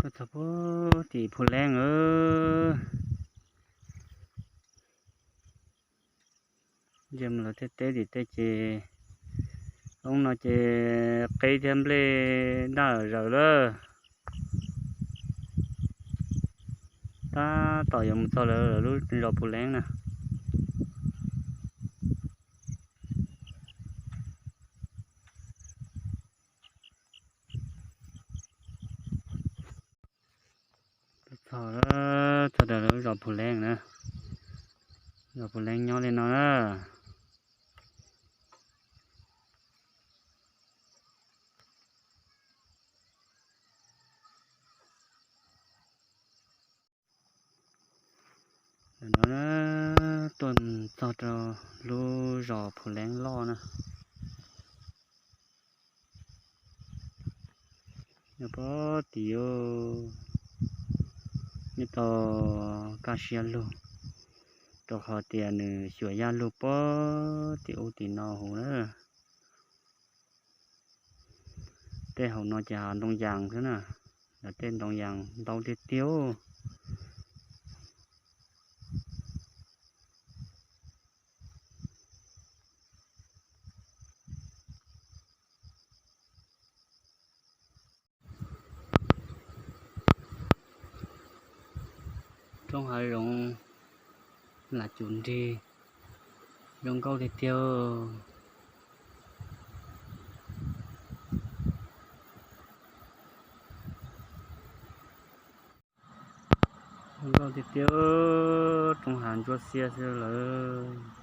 Txog puag tim Phu Leeb a. Ntsia mus lawv tej teb tim tej ces, oob no ces qeb thiab nplej daj zawm lawm. Tab tom yuav mus txog lawv lub zos Phu Leeb na. Txog, txog rau lub zos Phu Leeb na. Zos Phu Leeb nyob li no na. Ntawm no tuaj txog rau lub zos Phu Leeb loj na. Nyob puag tim, nyob tau kaj siab lug, rau qhov tias nws xyuas yaj lug puag tim ub tim no huv na. Tej hauv no ces hav ntoo yas xwb na, lawv tej ntoo yas ntau tiag tiag. Roob hav zoov lam cum nrig, zoo nkauj tiag tiag. Zoo nkauj tiag tiag, roob hav ntsuab xiab xwb lawm.